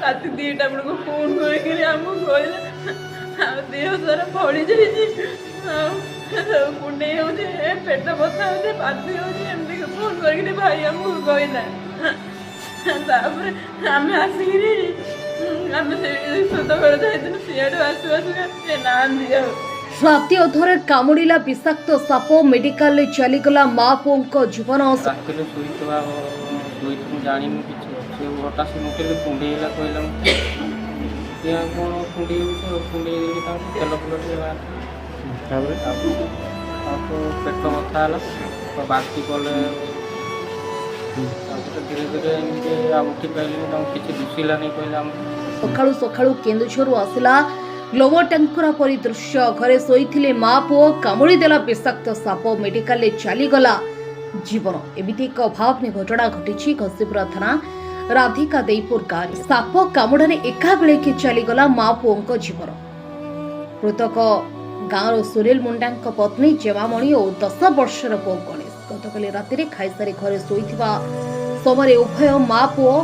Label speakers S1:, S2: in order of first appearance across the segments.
S1: ରାତି 2ଟା ବେଳକୁ ଫୋନ୍ କରିକିରି ଆମକୁ କହିଲେ, ଆଉ ଦେହ ସାରା ଫଳି ଯାଇଛି, ଆଉ ସବୁ କୁଣ୍ଡେଇ ହେଉଛି, ପେଟ ବଥା ହେଉଛି, ବାନ୍ତି ହେଉଛି, ଏମିତି ଫୋନ୍ କରିକିରି ଭାଇ ଆମକୁ କହିଲା। ତାପରେ ଆମେ ଆସିକିରି ଆମେ ସେଇଠି ସୁଧଘର ଯାଇଥିଲୁ। ସିଆଡ଼ୁ ଆସୁ ଆସୁ ସେ ନାହାନ୍ତି ଆଉ।
S2: ରାତି ଅଧରେ କାମୁଡ଼ିଲା ବିଷାକ୍ତ ସାପ, ମେଡିକାଲରେ ଚାଲିଗଲା ମା ପୁଅଙ୍କ ଜୀବନ।
S3: ରାତିରେ ଶୋଇଥିବା, ଶୋଇଥିବୁ, ଜାଣିନୁ କିଛି। ସେ ହଠାତ୍ ସେ ଉଠିଲେ, କୁଣ୍ଡେଇ ହେଲା, କହିଲା ମୋତେ ଆଉ କ'ଣ କୁଣ୍ଡେଇ ହେଉଛି। ଆଉ କୁଣ୍ଡେଇ ଦେଲି ତାଙ୍କୁ, ତେଲ ଫେଲ ଟିକେ ବାହାରିଥିଲା।
S4: ତାପରେ?
S3: ତାପରେ ପେଟ ବଥା ହେଲା ତ ବାନ୍ତି କଲେ। ତାପରେ ଧୀରେ ଧୀରେ ଏମିତି ଆଉ ଉଠି ପାରିଲିନି, ତାଙ୍କୁ କିଛି ଦୁଶିଲାନି କହିଲେ ଆମକୁ।
S2: ସକାଳୁ ସକାଳୁ କେନ୍ଦୁଝରରୁ ଆସିଲା ଲୋମଟାଙ୍କୁରା ପରି ଦୃଶ୍ୟ। ଘରେ ଶୋଇଥିଲେ ମା ପୁଅ, କାମୁଡ଼ି ଦେଲା ବିଷାକ୍ତ ସାପ, ମେଡିକାଲରେ ଚାଲିଗଲା ଜୀବନ। ଏମିତି ଏକ ଅଭାବନୀୟ ଘଟଣା ଘଟିଛି ଘସିପୁରା ଥାନା ରାଧିକା ଦେଇପୁର ଗାଁରେ। ସାପ କାମୁଡ଼ାରେ ଏକାବେଳେକେ ଚାଲିଗଲା ମା ପୁଅଙ୍କ ଜୀବନ। ମୃତକ ଗାଁର ସୁନୀଲ ମୁଣ୍ଡାଙ୍କ ପତ୍ନୀ ଜେମାମଣି ଓ 10 ବର୍ଷର ପୁଅ ଗଣେଶ। ଗତକାଲି ରାତିରେ ଖାଇସାରି ଘରେ ଶୋଇଥିବା ସମୟରେ ଉଭୟ ମା ପୁଅ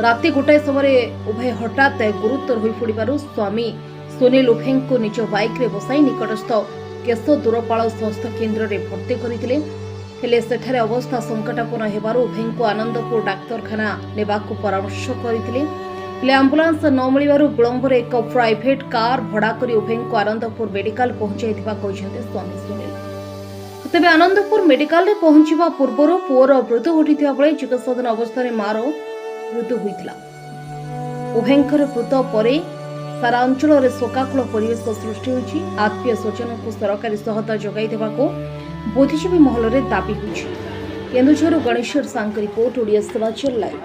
S2: ରାତି 1 ସମୟରେ ଉଭୟ ହଠାତ୍ ଗୁରୁତର ହୋଇପଡ଼ିବାରୁ ସ୍ୱାମୀ ସୁନୀଲ ଉଭୟଙ୍କୁ ନିଜ ବାଇକ୍ରେ ବସାଇ ନିକଟସ୍ଥ କେଶ ଦୂରପାଳ ସ୍ୱାସ୍ଥ୍ୟ କେନ୍ଦ୍ରରେ ଭର୍ତ୍ତି କରିଥିଲେ। ହେଲେ ସେଠାରେ ଅବସ୍ଥା ସଙ୍କଟାପନ୍ନ ହେବାରୁ ଉଭୟଙ୍କୁ ଆନନ୍ଦପୁର ଡାକ୍ତରଖାନା ନେବାକୁ ପରାମର୍ଶ କରିଥିଲେ। ହେଲେ ଆମ୍ବୁଲାନ୍ସ ନ ମିଳିବାରୁ ବିଳମ୍ବରେ ଏକ ପ୍ରାଇଭେଟ୍ କାର୍ ଭଡ଼ା କରି ଉଭୟଙ୍କୁ ଆନନ୍ଦପୁର ମେଡିକାଲ ପହଞ୍ଚାଇଥିବା କହିଛନ୍ତି ସ୍ୱାମୀ ସୁନୀଲ। ତେବେ ଆନନ୍ଦପୁର ମେଡିକାଲରେ ପହଞ୍ଚିବା ପୂର୍ବରୁ ପୁଅର ମୃତ୍ୟୁ ଘଟିଥିବା ବେଳେ ଚିକିତ୍ସାଧୀନ ଅବସ୍ଥାରେ ମାର ମୃତ୍ୟୁ ହୋଇଥିଲା। ଉଭୟଙ୍କର ମୃତ ପରେ ସାରା ଅଞ୍ଚଳରେ ଶୋକାକୁଳ ପରିବେଶ ସୃଷ୍ଟି ହୋଇଛି। ଆତ୍ମୀୟ ସ୍ୱଜନଙ୍କୁ ସରକାରୀ ସହାୟତା ଯୋଗାଇ ଦେବାକୁ ବୁଦ୍ଧିଜୀବୀ ମହଲରେ ଦାବି ହୋଇଛି। କେନ୍ଦୁଝରରୁ ଗଣେଶ୍ୱର ସାଙ୍କ ରିପୋର୍ଟ, ଓଡ଼ିଆ ସମାଚାର ଲାଇଭ୍।